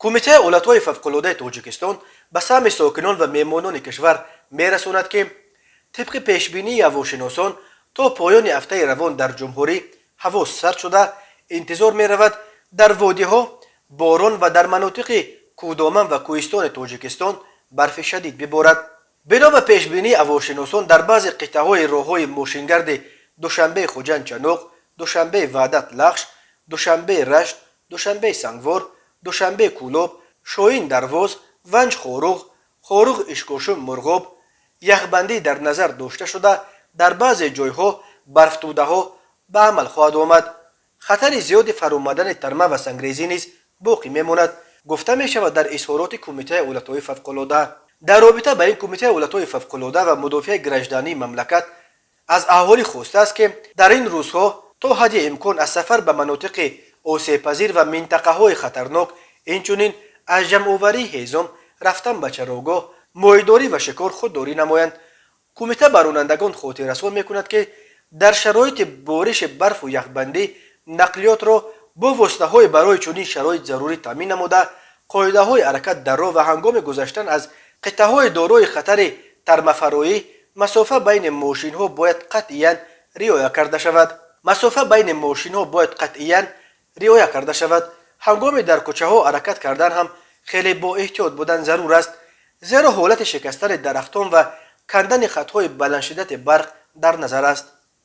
Кумитаи ҳолатҳои фавқулодаи Тоҷикистон ба самъи сокинон ва меҳмонони кишвар мерасонад, ки тибқи пешбинии ҳавошиносон то поёни ҳафтаи равон дар ҷумҳурӣ ҳаво сард шуда, интизор меравад дар водиҳо борон ва дар манотиқи кӯҳдоман ва кӯҳистони Тоҷикистон барфи шадид биборад. Бино ба пешбинии ҳавошиносон, дар баъзе қитъаҳои роҳҳои мошингарди Душанбе Хуҷанд Чаноқ, Душанбе Ваҳдат Лахш, Душанбе Рашт, Душанбе Сангвор, Душанбе Кӯлоб, Шоин Дарвоз, Ванҷ Хоруғ, Хоруғ Ишкошим Мурғоб яхбандӣ дар назар дошта шуда, дар баъзе ҷойҳо барфтӯдаҳо ба амал хоҳад омад. Хатари зиёди фаромадани тарма ва сангрезӣ низ боқӣ мемонад, гуфта мешавад дар изҳороти Кумитаи ҳолатҳои фавқулода. Дар робита ба ин, Кумитаи ҳолатҳои фавқулода ва мудофиаи граждании мамлакат аз аҳолӣ хостааст, ки дар ин рӯзҳо то ҳадди имкон аз сафар ба манотиқи осебпазир ва минтақаҳои хатарнок, инчунин аз ҷамъоварии ҳезум, рафтан ба чарогоҳ, моҳидорӣ ва шикор худдорӣ намоянд. Кумита ба ронандагон хотиррасон мекунад, ки дар шароити бориши барфу яхбандӣ нақлиётро бо воситаҳои барои чунин шароит зарурӣ таъмин намуда, қоидаҳои ҳаракат дар роҳ ва ҳангоми гузаштан аз қитъаҳои дорои хатари тармафароӣ масофа байни мошинҳо бояд қатъиян риоя карда шавад. Масофа байни мошинҳо бояд қатъиян риоя карда шавад. Ҳангоми дар кӯчаҳо ҳаракат кардан ҳам хеле боэҳтиёт будан зарур аст, зеро ҳолати шикастани дарахтон ва кандани хатҳои баландшиддати барқ дар назар аст.